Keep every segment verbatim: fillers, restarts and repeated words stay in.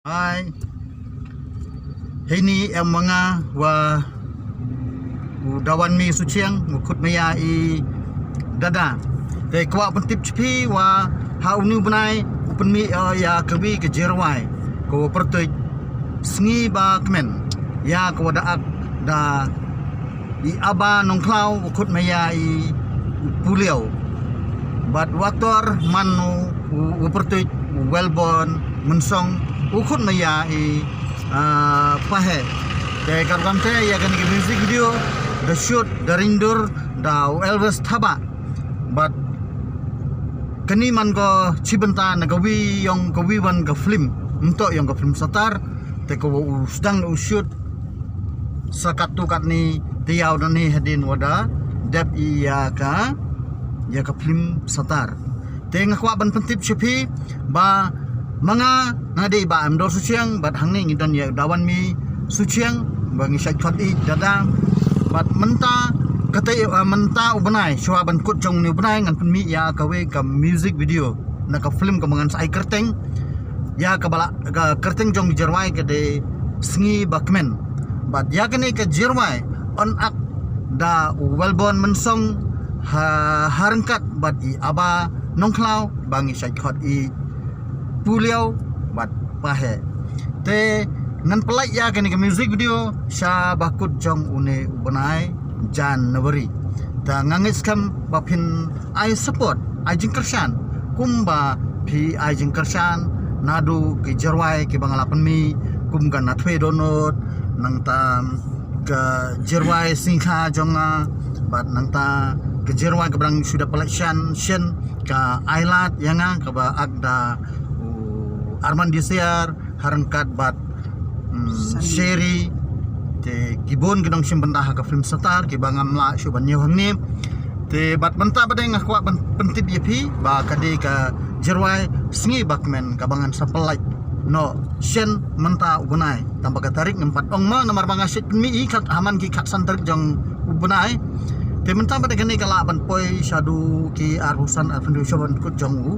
Hai. Hini em manga wa u dawan mi suchiang u khut maya i dada. Te kwah pyntip chpi wa ha uni u bnai u pynmi ya kawi ka jirwai ko pyrtuit sngi ba kmen ya ko da ak da i Aba Nongkhlaw u khut maya i Puliau. Bad waktor man u pyrtuit u Wellborn Mynsong u khut maya i Pahe. Te kar kamte ya kani ki music video da shoot da rindur da u Elvis Thaba. Bad kani man ko chibynta na kawi yong kawi wan ka film. Mto yong ka film Satar. Te ko u sdang u shoot sa katto katne te yaw da ne hadin wada dep i ya ka ya ka film Satar. Te nga kwah ban pyntip chpi ba manga nga dei ba em dor suchiang bad hangne ngi don ya dawan mi suchiang ba ngi shait khot i dada. Bad mynta kata mynta u bnai shwa ban kut jong ni u bnai ngan pynmi ya kawi ka music video na ka film ka mangan sa ai kerteng ya ka bala ka kerteng jong jirwai ka de sngi ba kmen. Bad ya kane ka jirwai on ak da u Wellborn Mynsong ha harengkat bad i Aba Nongkhlaw ba ngi shait khot i Puliau bad Pahe. Te ngan pynlait ya kane ka music video sha ba kut jong une u bnai January. Ta nga ngeit skhem ba phin ai support ai jingkyrshan kumba phi ai jingkyrshan nadu ki jirwai ki ba nga la pynmi kum ka na thwe donut nangta ka jirwai singkha jong nga bad nangta ka jirwai ka brang suda pynlait shan shen ka ai lad ya nga ka ba ak da u Arman Disiar harengkat bad Sherry. Te ki bun ki nongshim bynta ha ka film Satar ki ba ngam lah shu ban ñiew hangne. Te bad mynta ba dei nga kwah ban pyntip ya phi ba ka dei ka jirwai sngi ba kmen ka ba ngan sa pynlait no shen mynta u bnai. Tang ba ka tarik ngam pat ong ma namar ba nga shait pynmi i khat haman ki khat san tarik jong u bnai. Te mynta ba dei kane ka lah ban poi shadu ki arphew san arphew san sha ban kut jong u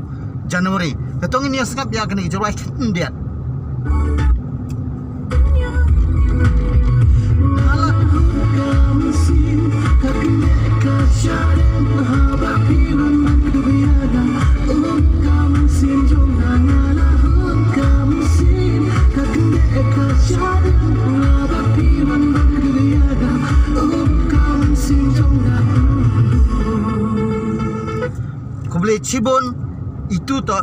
January. Te tong ini sngap ya kane ka jirwai khyndiat. Khublei chibun. Itu to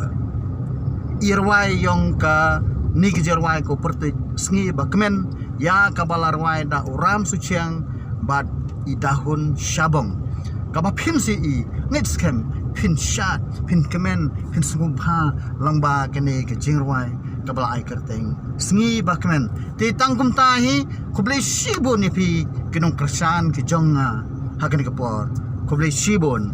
i rwai yong ka ni ka jirwai ko pyrtuit sngi ba kmen ya ka ba la rwai da u Ram Suchiang bad i Dahun Shabong. Ka ba phin si i ngeit skhem phin shad phin kmen phin sngewbha lang ba kane ka jingrwai ka ba la ai kyrteng sngi ba kmen. Te tang kumta hi khublei shibun ïa phi ki nongkyrshan ki jong nga ha kane ka por. Khublei shibun.